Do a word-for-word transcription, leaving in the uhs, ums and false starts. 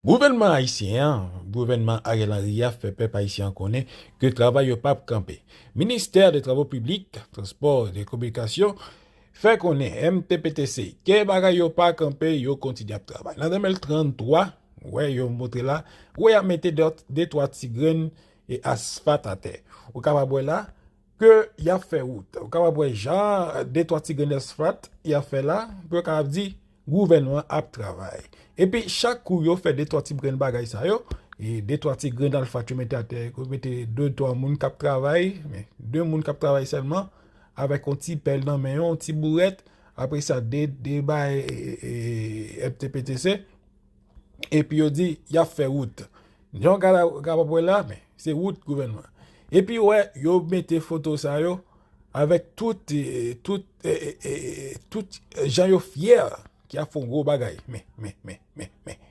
Gouvènman ayisyen an, gouvènman Ariel Henry a fè pèp ayisyen an konnen ke travay yo p ap kanpe. Ministè de Travo Piblik, Transpò e de Kominikasyon fè konnen M T P T C ke bagay yo pa kanpe, yo kontinye ap travay. Nan de mil trant twa, wè yo montre la, wè y ap mete de, de twa ti grenn e asfat atè. Ou kapab wè la, ke y ap fè wout. Ou kapab wè jan de twa ti grenn asfat y ap fè la, pou yo kapab di gouvènman ap travay. Epi chak kou yo fè de twa ti grenn bagay sa yo, e de twa ti grenn asfat yo mete atè, yo mete de twa moun k ap travay, men de moun k ap travay sèlman, avèk yon ti pèl nan men yo, yon ti bourèt, apre sa de, de bay e, e, M T P T C, epi yo di y ap fè wout. Jan w ka, kapab wè la, men se wout gouvènman. Epi wè, yo mete foto sa yo avèk tout, e, tout, e, e, e, tout jan yo fyè ki ap fè yon gwo bagay. Men, men, men, men, men.